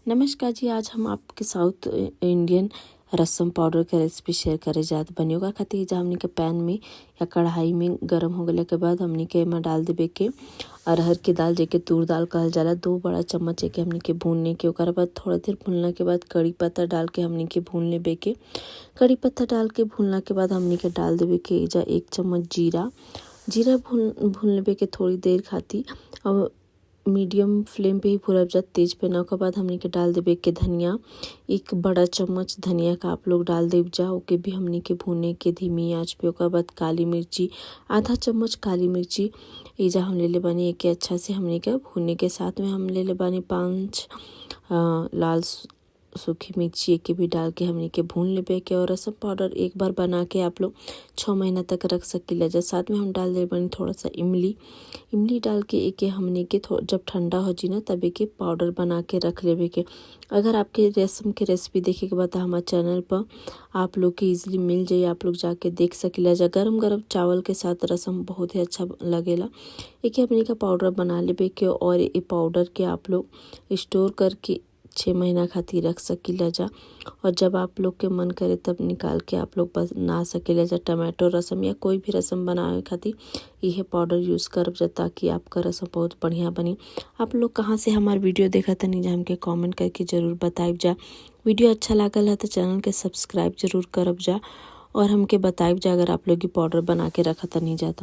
नमस्कार जी, आज हम आपके साउथ इंडियन रसम पाउडर के रेसिपी शेयर करे जात बनी। ओकरा खातिर एजा हमनी के पैन में या कढ़ाई में गरम हो गइला के बाद हमनी के एमे डाल देबे के अरहर के दाल, जेके तूर दाल कहल जाला। 2 बड़ा चम्मच एके हमनी के भूनने के। ओकरा बाद थोड़ा देर भूनला के बाद कड़ी पत्ता डाल के हमनी के भून लेबे के। कड़ी पत्ता डाल के भूनला के बाद हमनी के डाल देबे के एजा 1 चम्मच जीरा। जीरा भून भून लेबे के थोड़ी देर खातिर और मीडियम फ्लेम पे ही भूनब जा, तेज पे ना। ओकर बाद हमनी के डाल देबे के धनिया, 1 बड़ा चम्मच धनिया का आप लोग डाल देब जा, ओके भी हमनी के भूने के धीमी आंच पे। ओकर बाद काली मिर्ची, आधा चम्मच काली मिर्ची एजा हम लेले बानी, एके अच्छा से हमनी के भूने के। साथ में हम लेले बानी 5 लाल सूखी मिर्ची, एके भी डाल के हमनी के भून लेबे के। और रसम पाउडर एक बार बना के आप लोग 6 महीना तक रख सकीला जा। साथ में हम डाल देले बानी थोड़ा सा इमली। इमली डाल के एके हमनी के जब ठंडा हो जी ना तब एके पाउडर बना के रख लेबे के। अगर आपके रसम के रेसिपी देखे के बाद हमारे चैनल पर आप लोग के इजीली मिल जाई, आप लोग जाके देख सकीला जा। गरम गरम चावल के साथ रसम बहुत ही अच्छा लगेला। एके हमनी का पाउडर बना लेबे के और ये पाउडर के आप लोग स्टोर करके 6 महीना खातिर रख सकीला जा। और जब आप लोग के मन करे तब निकाल के आप लोग बना सकीला जा। टमाटो रसम या कोई भी रसम बनावे खातिर इहे पाउडर यूज़ करब जा, ताकि आपका रसम बहुत बढ़िया बनी। आप लोग कहाँ से हमार वीडियो देखत तनी जा, हमके कमेंट करके ज़रूर बताइब जा। वीडियो अच्छा लागल है तो चैनल के सब्सक्राइब जरूर करब जा और हमके बताइब जा अगर आप लोग पाउडर बना के रखत तनी जा।